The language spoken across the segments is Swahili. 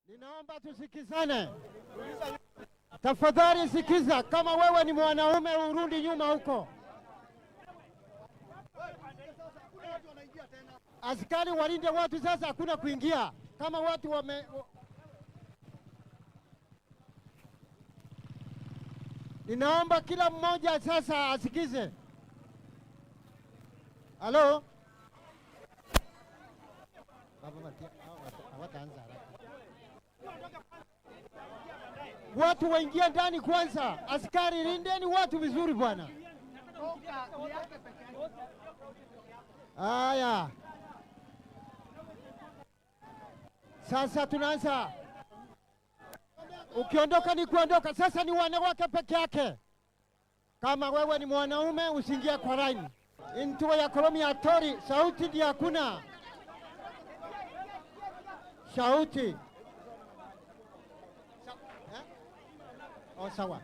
Ninaomba tusikizane. Tafadhali sikiza, kama wewe ni mwanaume urudi nyuma huko. Askari walinde watu sasa, hakuna kuingia kama watu wame. Ninaomba kila mmoja sasa asikize. Halo? Hawataanza haraka. Watu waingie ndani kwanza. Askari, lindeni watu vizuri bwana. Haya, sasa tunaanza. Ukiondoka ni kuondoka. Sasa ni wanawake peke yake. Kama wewe ni mwanaume usiingie kwa line. Intuo ya kolomi ya tori, sauti ndio hakuna sauti. Eh? Oh, sawa.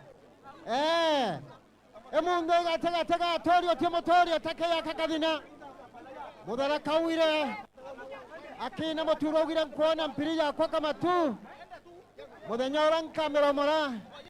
Eh. Emundu gatega tega tori otimo tori otake yakakathina mutharaka ugire akina muturo ugire nkuona mpiri yakwa kama tu muthenya uria nkamiromora.